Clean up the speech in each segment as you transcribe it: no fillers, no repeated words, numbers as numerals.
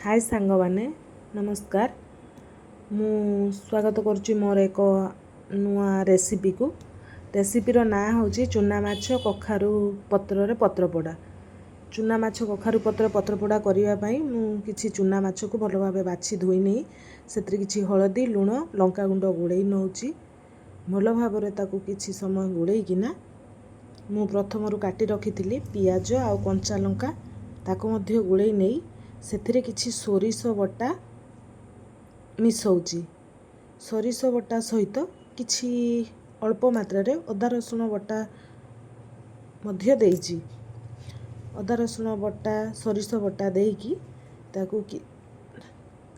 ହାଏ ସାଙ୍ଗମାନେ, ନମସ୍କାର। ମୁଁ ସ୍ୱାଗତ କରୁଛି ମୋର ଏକ ନୂଆ ରେସିପିକୁ। ରେସିପିର ନାଁ ହେଉଛି ଚୁନା ମାଛ କଖାରୁ ପତ୍ରରେ ପତ୍ରପୋଡ଼ା। ଚୁନା ମାଛ କଖାରୁ ପତ୍ର ପତ୍ରପୋଡ଼ା କରିବା ପାଇଁ ମୁଁ କିଛି ଚୁନା ମାଛକୁ ଭଲ ଭାବେ ବାଛି ଧୋଇ ନେଇ ସେଥିରେ କିଛି ହଳଦୀ, ଲୁଣ, ଲଙ୍କାଗୁଣ୍ଡ ଗୋଳେଇ ନେଉଛି। ଭଲ ଭାବରେ ତାକୁ କିଛି ସମୟ ଗୋଳେଇକିନା ମୁଁ ପ୍ରଥମରୁ କାଟି ରଖିଥିଲି ପିଆଜ ଆଉ କଞ୍ଚା ଲଙ୍କା, ତାକୁ ମଧ୍ୟ ଗୋଳେଇ ନେଇ ସେଥିରେ କିଛି ସୋରିଷ ବଟା ମିଶାଉଛି। ସୋରିଷ ବଟା ସହିତ କିଛି ଅଳ୍ପ ମାତ୍ରାରେ ଅଦା ରସୁଣ ବଟା ମଧ୍ୟ ଦେଇଛି। ଅଦା ରସୁଣ ବଟା, ସୋରିଷ ବଟା ଦେଇକି ତାକୁ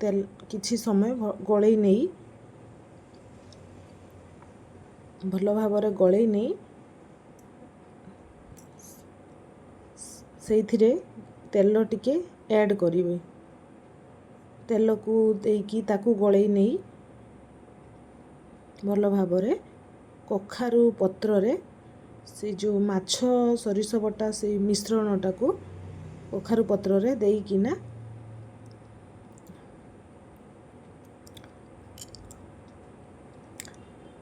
ତେଲ କିଛି ସମୟ ଗୋଳେଇ ନେଇ, ଭଲ ଭାବରେ ଗୋଳେଇ ନେଇ ସେଇଥିରେ ତେଲ ଟିକେ ଆଡ଼୍ କରିବେ। ତେଲକୁ ଦେଇକି ତାକୁ ଗୋଳେଇ ନେଇ ଭଲ ଭାବରେ କଖାରୁ ପତ୍ରରେ ସେ ଯେଉଁ ମାଛ ସୋରିଷ ବଟା ସେଇ ମିଶ୍ରଣଟାକୁ କଖାରୁ ପତ୍ରରେ ଦେଇକିନା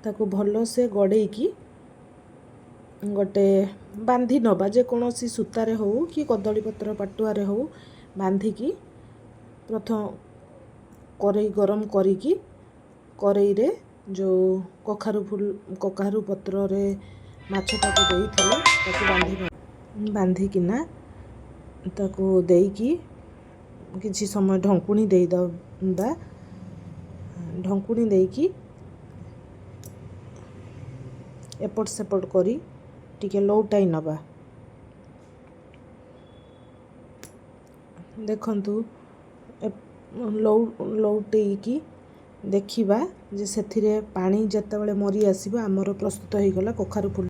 ତାକୁ ଭଲସେ ଗଡ଼େଇକି ଗୋଟେ ବାନ୍ଧି ନେବା। ଯେକୌଣସି ସୂତାରେ ହେଉ କି କଦଳୀପତ୍ର ପାଟୁଆରେ ହେଉ, ବାନ୍ଧିକି ପ୍ରଥମ କରେଇ ଗରମ କରିକି କରେଇରେ ଯେଉଁ କଖାରୁ ଫୁଲ କଖାରୁ ପତ୍ରରେ ମାଛଟାକୁ ଦେଇଥିଲେ, ତାକୁ ବାନ୍ଧିକିନା ତାକୁ ଦେଇକି କିଛି ସମୟ ଢଙ୍କୁଣି ଦେଇଦେବା। ଢଙ୍କୁଣି ଦେଇକି ଏପଟ ସେପଟ କରି ଟିକେ ଲଉଟାଇ ନେବା। ଦେଖନ୍ତୁ, ଲଉଟେଇକି ଦେଖିବା ଯେ ସେଥିରେ ପାଣି ଯେତେବେଳେ ମରି ଆସିବ, ଆମର ପ୍ରସ୍ତୁତ ହୋଇଗଲା କଖାରୁ ଫୁଲ।